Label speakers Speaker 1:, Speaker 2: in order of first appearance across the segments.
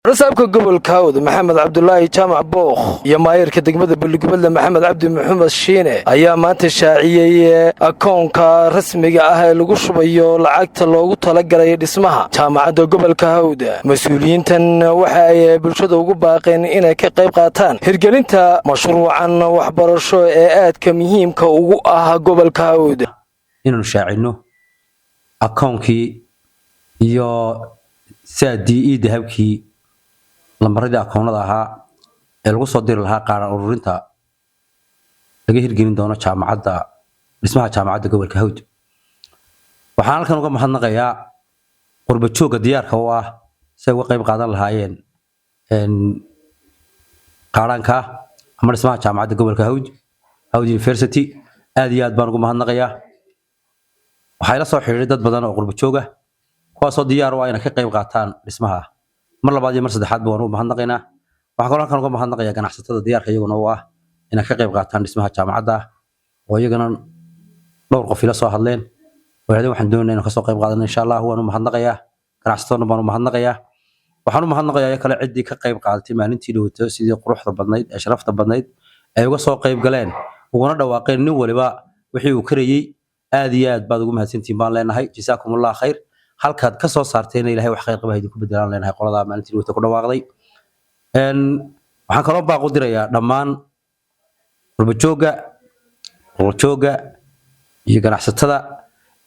Speaker 1: Rasaabka gobolka Hawd, Maxamed Cabdulaahi Jaamac Bookh, iyo maayarka degmada Balligubadle, Maxamed Cabdi Maxamed Shiine, ayaa maanta shaaciyey akoonka rasmiga ah ee lagu shubayo lacagta loogu talagalay dhismaha jaamacadda gobolka Hawd. Mas-uuliyiintan waxa ay bulshada ugu baaqeen inay ka qayb qaataan hirgelinta mashruucan waxbarasho ee aadka muhiimka ugu ah gobolka Hawd.
Speaker 2: Inaanu shaacinno akoonkii iyo saadii iyo dahabkii, lambaradii akoonada ahaa ee lagu soo diri lahaa qaaran ururinta laga hirgelin doono jaamacadda, dhismaha jaamacadda gobolka Hawd. Waxaan halkan uga mahadnaqayaa qurba joogga diyaarka u ah si ay uga qayb qaadan lahaayeen qaaraanka ama dhismaha jaamacadda gobolka Hawd, Hawd University. Aad iyo aad baan ugu mahadnaqayaa. Waxaa ila soo xidhiidhay dad badan oo qurba joog ah, kuwaasoo diyaar u ah inay ka qayb qaataan dhismaha. Mar labaad iyo mar saddexaadba waan ugu mahadnaqaynaa. Waxaan kaloo halkan uga mahadnaqayaa ganacsatada diyaarka iyaguna u ah inay ka qayb qaataan dhismaha jaamacadda, oo iyagana dhowr qof ila soo hadleen oo yidhahdeen, "Waxaan doonaynaa inaan kasoo qayb qaadano, insha Allah." Waan u mahadnaqayaa ganacsatadana, baan u mahadnaqayaa. Waxaan u mahadnaqayaa kale ciddii ka qayb qaadatay maalintii dhowto, sidii quruxda badnayd ee sharafta badnayd ay uga soo qayb galeen, uguna dhawaaqeen nin waliba wixii uu karayey. Aad iyo aad baad ugu mahadsantihiin baan leenahay. Jasaakumullah khayr. Halkaad ka soo saarteena Ilahay wax khayr qaba idinku bedelaan leenahay qoladaa maalintii dhowto ku dhawaaqday. Waxaan kaloo baaq u dirayaa dhammaan qurbajoogga iyo ganacsatada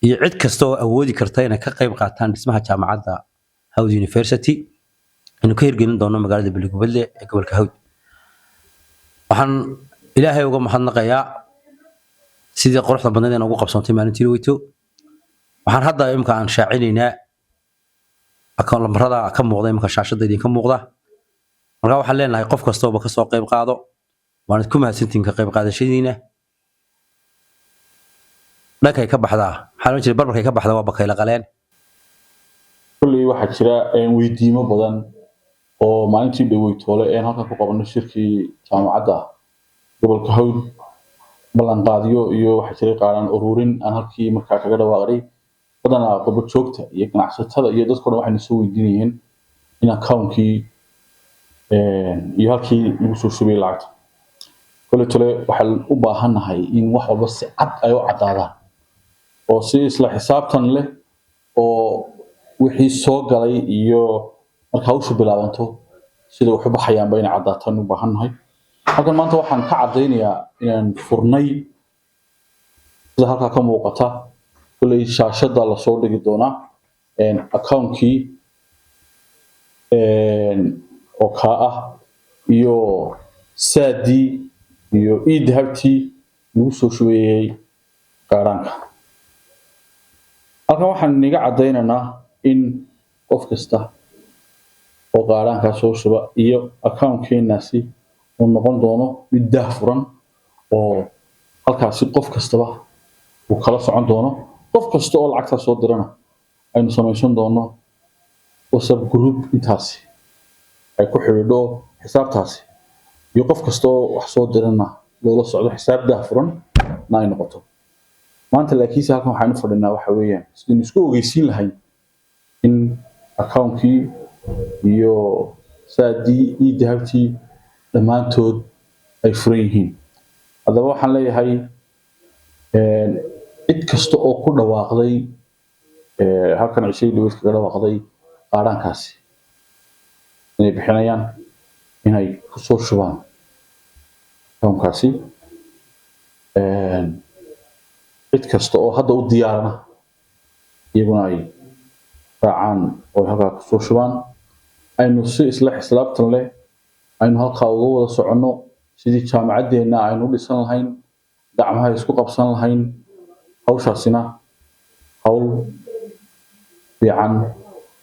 Speaker 2: iyo cid kasta oo awoodi karta inay ka qayb qaataan dhismaha jaamacadda Hawd University aynu ka hirgelin doono magaalada Beligubadle ee gobolka Hawd. Waxaan Ilaahay uga mahadnaqayaa sidii quruxda badnayd ee noogu qabsoontay maalintii dhaweyto. Waxaan hadda imika aan shaacinaynaa akoon lambarada ka muuqda imika shaashada idinka muuqda. Marka waxaan leenahay, qof kastooba ka soo qayb qaado. Waanad ku mahadsantihiin ka qayb qaadashadiina. Dhankay ka baxdaa, maxaa loo jiray, barbarkay ka baxdaa waa bakayla qaleen.
Speaker 3: Kolley waxaa jira weydiimo badan oo maalintii dhaweytoole een halkan ku qabanay shirkii jaamacadda gobolka Hawd, ballanqaadyo iyo waxaa jiray qaaran ururin aan halkii markaa kaga dhawaaqay. Badanaa qurbo joogta iyo ganacsatada iyo dadka dhan waxayna soo weydiinayeen in akaunkii iyo halkii lagu soo shubay lacagta. Kolley tole waxaan u baahannahay in wax walba si cad ay u caddaadaan oo si isla xisaabtan leh oo wixii soo galay iyo marka hawshu bilaabanto sida wax u baxayaanba inay caddaataan u baahannahay. Halkan maanta waxaan ka caddaynayaa inaan furnay, sida halkaa ka muuqata, kolley shaashada lasoo dhigi doonaa, akaunkii oo kaa ah iyo saadii iyo e-dahabtii lagu soo shubeeyey qaaraanka. Halkan waxaan iniga caddaynaynaa in qof kasta oo qaaraankaa soo shuba iyo akaunkeenaasi uu noqon doono mid daah furan, oo halkaasi qof kastaba uu kala socon doono. Qof kasta oo lacagtaa soo dirana aynu samaysan doono WhatsApp group intaasi ay ku xidhiidho xisaabtaasi, iyo qof kasta oo wax soo dirana loola socdo, xisaab daah furan na ay noqoto. Maanta laakiinse halkan waxaynu fadhinaa waxa weeyaan sidaynu isku ogeysiin lahayn in akaunkii iyo saadii iyo dahabtii dhammaantood ay furan yihiin. Haddaba waxaan leeyahay, cid kasta oo ku dhawaaqday halkan cishay dhaweyd kaga dhawaaqday qaadhaankaasi inay bixinayaan, inay kusoo shubaan akaunkaasi. Cid kasta oo hadda u diyaarana iyaguna ay raacaan oo halkaa kusoo shubaan. Aynu si isla xisaabtan leh aynu halkaa uga wada soconno sidii jaamacaddeenna aynu u dhisan lahayn, gacmaha isku qabsan lahayn. Hawshaasina hawl fiican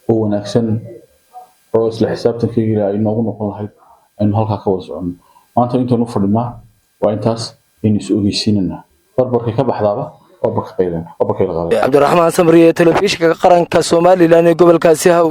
Speaker 3: oo wanaagsan oo isla xisaabtankeygii ay noogu noqon lahayd aynu halkaa ka wada soconno. Maanta intaynu fadhinaa waa intaas. Aynu is ogeysiinanaa, barbarkay ka baxdaaba waa bakayla qaleen.
Speaker 1: Cabdiraxmaan Samriye, Telefishinka Qaranka Somaliland ee gobolkaasi Haw.